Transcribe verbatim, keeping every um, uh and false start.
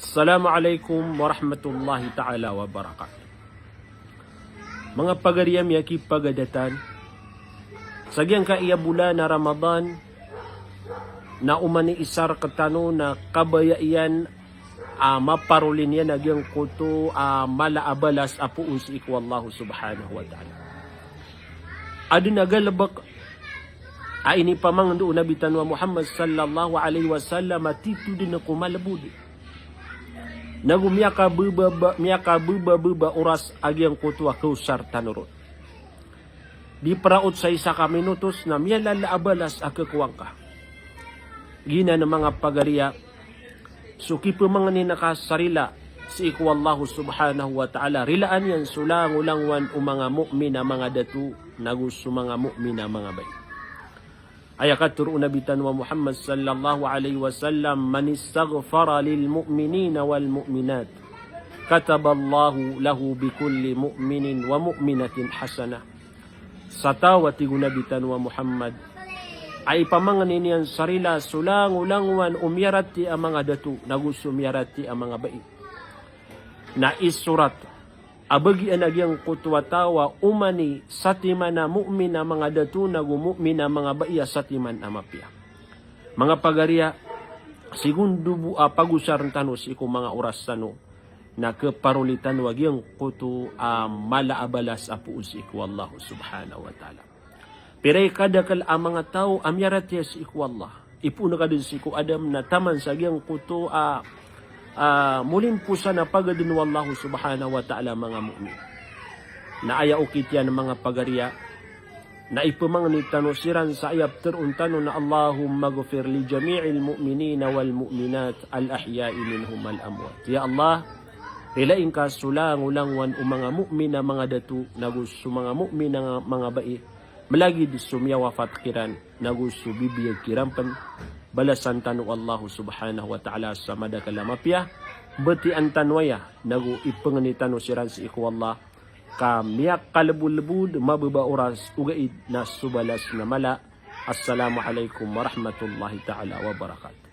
Assalamu alaikum warahmatullahi ta'ala wabarakatuh. Manga pagari a miyakipagadatan, sa giyangkaya bolan a Ramadan, na oman i isa rktano na kabaya iyan a maparoli niyan a giyangkoto a mala a balas a poon sii ko Allah subhanahu wa ta'ala. Adn a galbk a inipamangndao o Nabi tano a Muhammad sallallahu alaihi wasallam a titho dn ko malbod. Nago miyakabebaba, miyakabebababa oras a giyangkoto a kaosar tano ron. Di praot sa isa ka minutos na miyalala a balas a khakowa ngka. Giyanan manga pagari a so kipmangnin ka sa rila sii ko Allah subhanahu wa ta'ala, rilaan iyan so langolangowan o manga mu'min a manga dato, nago so manga mu'min a manga bai. Aya katharo o Nabi tano a Muhammad sallallahu alaihi wasallam, "Man istaghfara lil mu'minina wal mu'minat, kataballahu lahu bi kulli mu'minin wa mu'minatin hasanah." Sa taw a tig o Nabi tano a Muhammad a ipamangnin iyan sa rila so langolangowan o miyaratiyaya a manga dato, nago so miyaratiyaya a manga bai, na isorat a bagian a giyangkoto a taw a oman i satiman a mu'min a manga dato, nago mu'min a manga bai a satiman a mapiya. Manga pagari a, sii ko ndod bo a pagosarn tano sii ko manga oras tano, na khaparoli tano a giyangkoto a mala a balas a poon sii ko Allah subhanahu wa ta'ala. Pira i kadakl a manga taw a miyaratiyaya sii ko Allah. Ipoon ka dn sii ko Adam na taman sa giyangkoto a, a, molimposan a pagadn o Allah subhanahu wa ta'ala a manga mu'min. Na aya okit iyan manga pagari a, na ipmangni tano siran sa aya ptharoon tano na, "Allahummaghfir li jami'il mu'minina wal mu'minat al ahya'i minhum wal amwat." Ya Allah, rilai ngka so langolangowan o manga mu'min a manga dato, nago so manga mu'min a manga bai, mlagid so miyawafat kiran, nago so bibiyag kiran pn. Balasan tano o Allah subhanahu wa ta'ala sa madakl a mapiya, btiyaan tano aya, nago ipangni tano siran sii ko Allah, ka miyakalbolbod, mababa oras, ogaid na so balas na mala. Assalamu alaikum warahmatullahi ta'ala wabarakatuh.